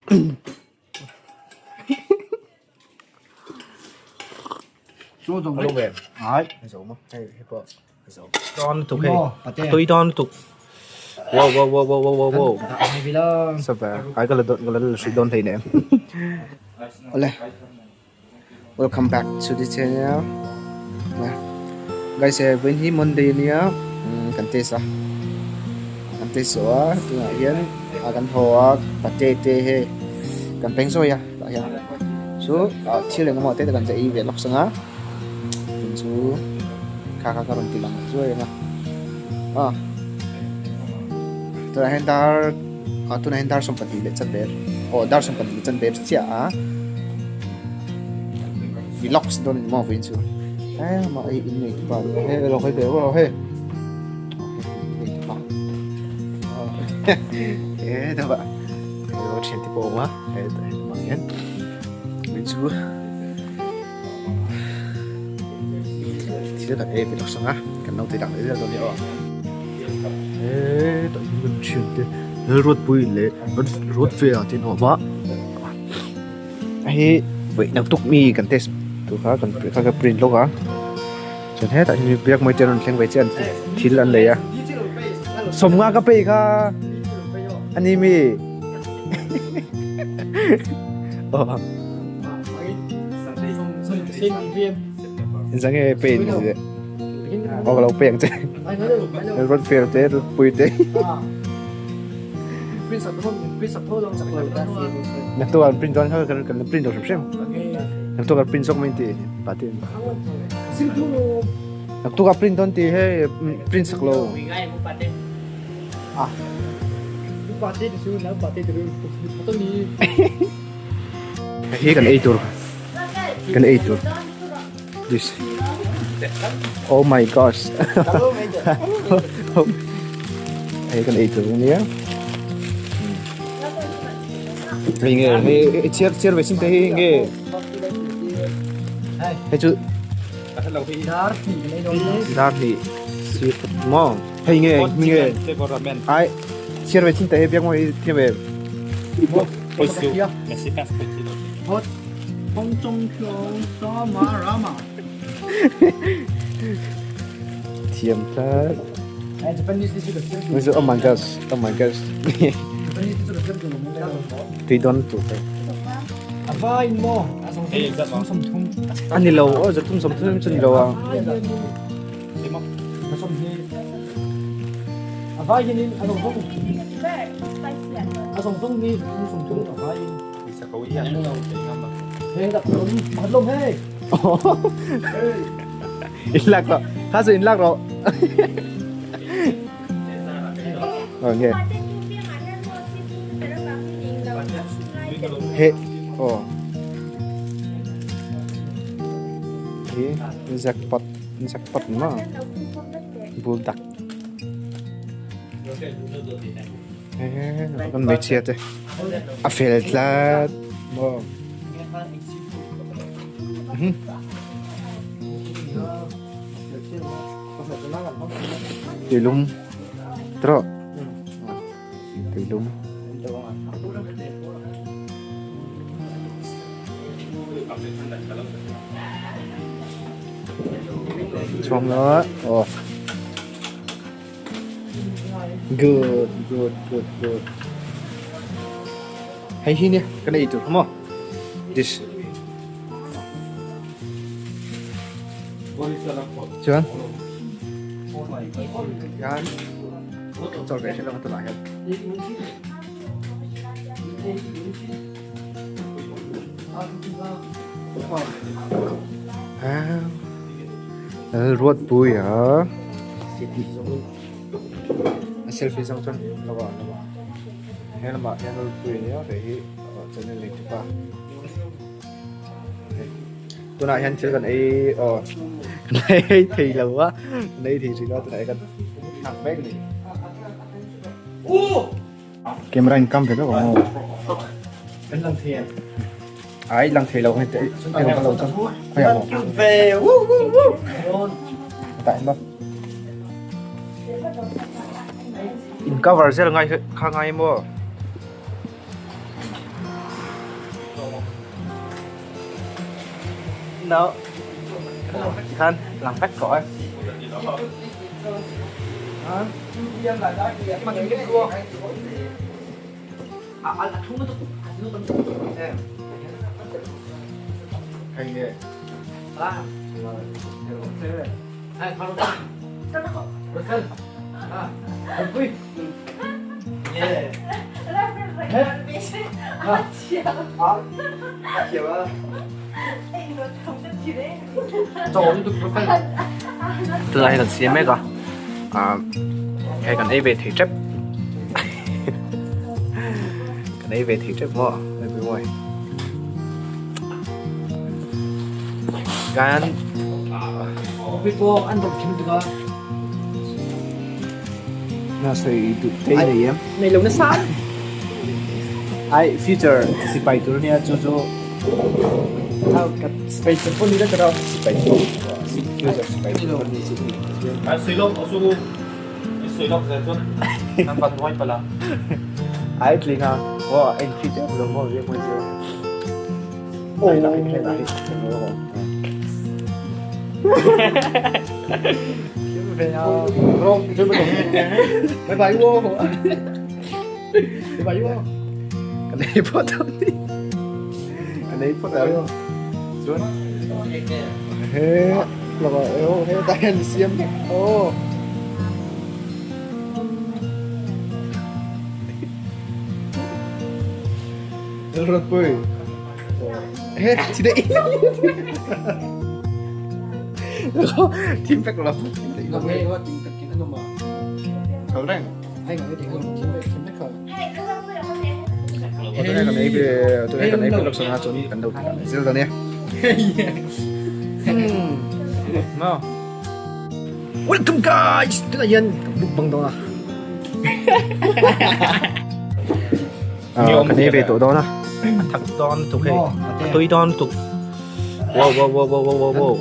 Tui dawn lutuk wow wow wow wow wow wow ai ka la dawn ka la hrih dawn hleinem awle welcome back to the channel guys vawiin hi monday ania kan test a kan test zawh a tunah hian kan haw a pate te hei kan peng zawi a tah hian chu thil engemaw te kan ei ve lawk sang a tin chu kha kha ka rawn ti lang zuai ang a tunah hian dar tunah hian dar sawmpahnih leh chanve aw dar sawmpahnih leh chanve chiah a vlogs dawn a ni maw vawiin chu emaw hei innei tupa hei alo hawi ve rual a hei innei tupa he deuh ah. Hei thian te pawh a awm a hei lamah hian hei chu thil kan ei ve lawk sang a kan lo tih dang leh zel dawn nia aw hetah hian kan thian te Lalruatpui leh Ruatfela te an awm a hei vawi no tuk mi kan test tur kha kan kha ka print lawk a chuan hetah hian biak mai te an rawn thleng ve chiah a thil an lei a sawmnga ka pei kha a ni mi aw engzah nge pei ni zeh aw ka lo pek che Ruatfela te Ruatpuii te. Naktuk ah an print dawn kha kan la print lo hrim hrim. Naktuk ah print zawk mai ti pate in. Naktuk ah print dawn ti hei print sak lo. Ah. Hei kan ei tur. Kan ei tur. This. Oh my gosh. Hei kan ei tur ania. Hei nge hei chiar chiar ve sin te hi nge. Hei chu dar ni si mo. Hei nge nge. Ai chiar ve sin te hei biak mo hi thiam em. Thiam tlat. Oh my gosh, oh my gosh. Tui dawn tu te. Ani lo, oh zathum sawmthum chu ni lo a. In lak rawh kha chu in lak rawh aw nge he aw hi jackpot jackpot ma buldak Kan hmeichhia te a fel tlat maw. Tuilum trawh tuilum. Chhuang lo a aw. Good good good good hei hi nia kan ei tur kha maw dish chuan hian chaw ve hrelh a tunah hian Ruatpui a a selfie zawng chuan lo ah lo ah he lamah hian Ruatpui a nia hei hi channel nei tupa tunah hian thil kan ei aw kan ei thei lo a kan ei thei hrih lo a tunah hian kan nghak mek a ni. Camera in kam ve vek ang aw. Kan lang thei em? Ai lang thei lo hei te hei ka lo chuan hei ang aw. Ve woo woo woo. Ta em ba. In cover zel ngai kha ngai maw. No. Khan, làm cách gọi. Hei nge? Tunah hian kan siam mek a ah hei kan ei ve thei tep kan ei ve thei tep maw hei kan na sawi duh thei nei em Nei lo nasa. Ai future sipai tur ania chu chu Sipai tur pawh ni la tiraw sipai tur future sipai tur ani chu Ai sui lawk a su i sui lawk zel chuan kan van nuai palh a. Ai tling a aw en fit em lo maw riak mai chu. Aw Bye bye wo. Bye bye wo. Kan ei phawt ang ni. Kan ei phawt ang. Chuan He laka eo he ta hian siam vek. Aw. Lalruatpui. He thi daih. Thim vek lo. Thal reng. Tunah kan ei ve tunah kan ei ve lawk sangha chuan kan lo ti leh zel dawn nia. No. Welcome guys. Tunah hian kan mukbang dawn a. Kan ei ve tawh dawn a. A thak dawn tuk hei. A tui dawn tuk. Wow wow wow wow wow wow.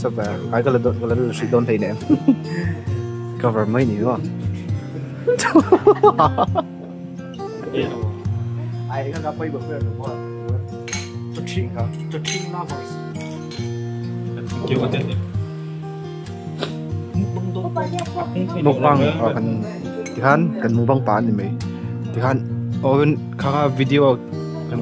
Sapa ai ka la dawn ka la hrih dawn thei leh. Cover mai ni maw. Ai ka ka pawih ber lo maw. Chawṭhing chawṭhing lovers. Mukbang kan tikhan kan mukbang pah a ni mai tikhan aw kha kha video kan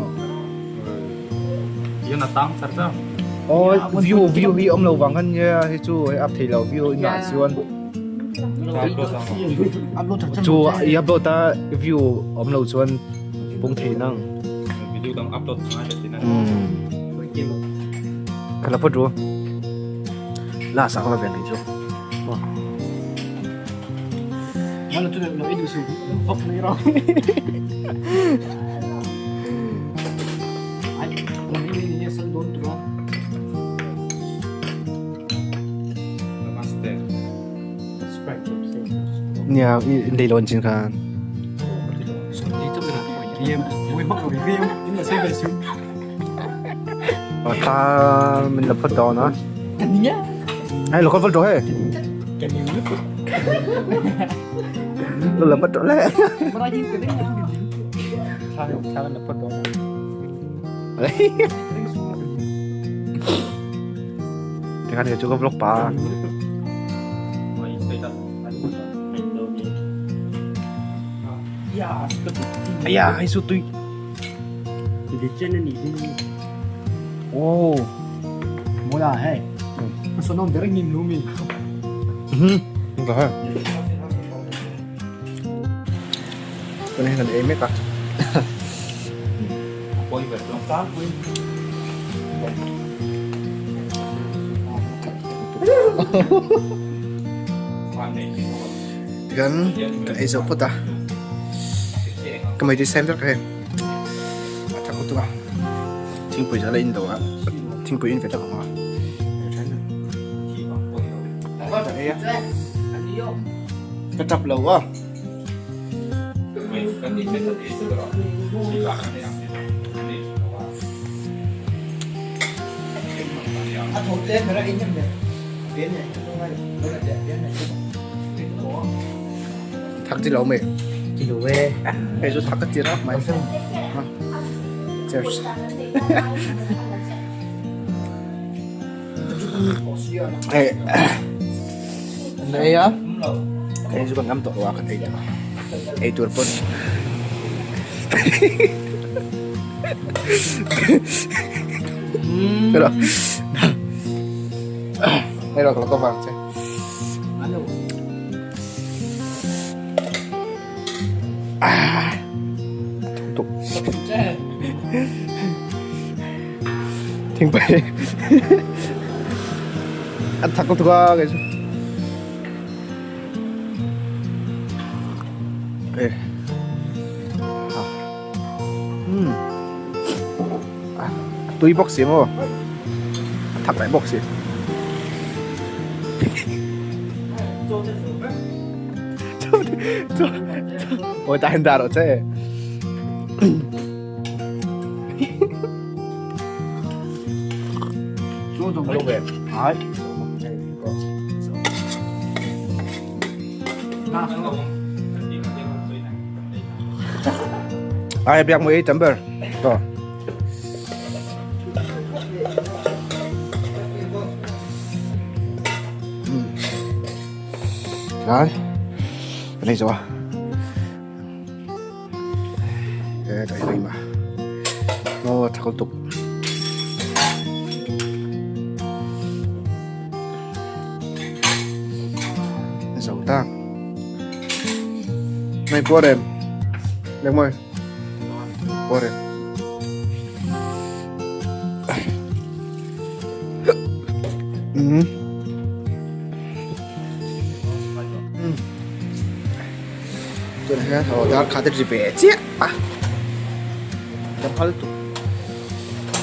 aw view view hi awm lo vang khan nia hei chu hei up thei lo view inah chuan chu i upload a view awm lo chuan pung thei nang ka la phawt ru. La sak la ven chu. Mana tu nak edu su. Hop ni ra. Ai, ni ni ni sal don tu ra. Namaste. Nia lei lon chin khan. Ta min la phawt dawn a. Hei lo kal phawt rawh hei. Lo la phawt rawh le. Thla kan la phawt dawn a. Tikhan hei chu ka vlog pah a. Aya hei chu tui. Oh. Mola hei. Sonom dereng nim lumi. Ka ha. Kan hei kan ei mek a. Tikhan kan ei zo phawt a. Ka mei sem vek hei. A thak lutuk a. Thingpui zan a in do a. Thingpui in ve tak ang a. Kan ei a. Ka tap lo a. Thak chi lo mai. Chi lo e. Hei chu thak ka ti rap mai. Cheers. Hei an ei a kei chu ka ngam tawh lo a kan ei tawh ei tur pawn hei rawh ka lo cover ang che. Thingpui a thak lutuk a kei chu umm a tui bawk si maw a thak leh bawk si. Ôi ta hình rồi chứ. Đấy. Ai biak mo ei tam ber. To. Rồi. Cái này rồi. Ê, đợi đây mà. Nó thật tục. Dầu ta. Này qua đèn. Đẹp mày. Qua đèn. Ừ. Tunah hian aw dar khat a ri ve chiah a ka phal tuk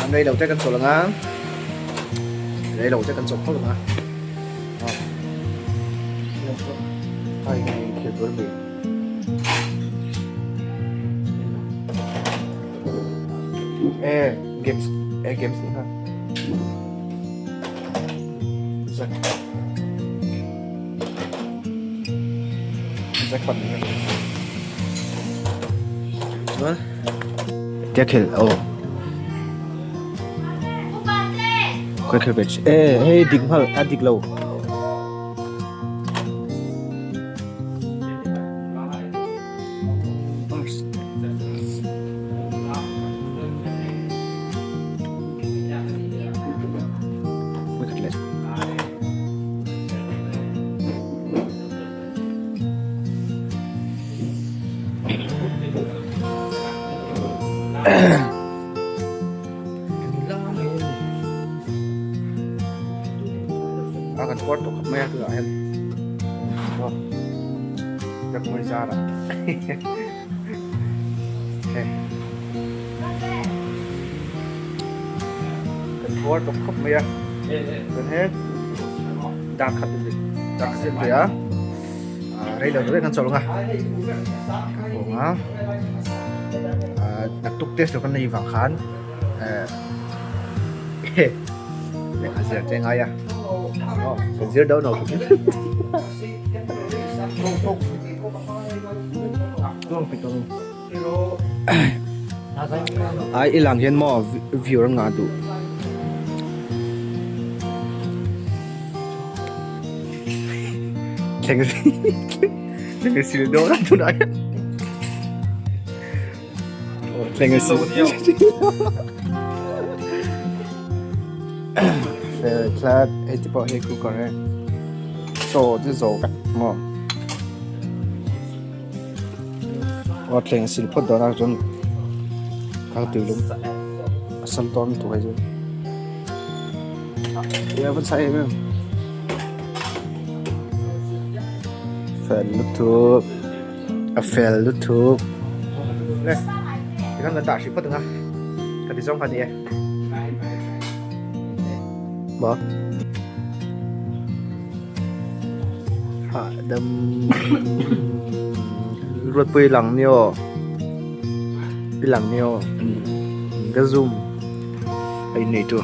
an rei lo te kan chawlh ang a rei lo te kan chawlh phawt ang a ai nge thil tur mi e games e games ni kha zak Jackpot ni Chuan Tia khel aw Khoi khel ve e hei dik nghal a dik lo. A kan puar tawh khawp mai a tunah hian aw rak mawi zar ah hei kan puar tawh khawp mai a chuan he dar khat dar khat a ni a rei lo deuh kan chawlh ang a kawng a naktuk test tur kan nei vang khan eh lehkha zir te ngai a aw kan zir deuh no ai i lang hian maw view an ngah duh. Thleng thleng sil dawn a tunah hian thleng sil fel tlat hei te pawh hei cooker e chaw te zo vek maw aw thleng sil phawt dawn a chuan kal tui lum a sal dawn lutuk hei chu. Fel lutuk a fel lutuk le tikhan kan dah hrih phawt ang a ka ti zawng kha ni e maw hahdam ruatpui lang ni aw i lang ni aw ka zoom a innei tu.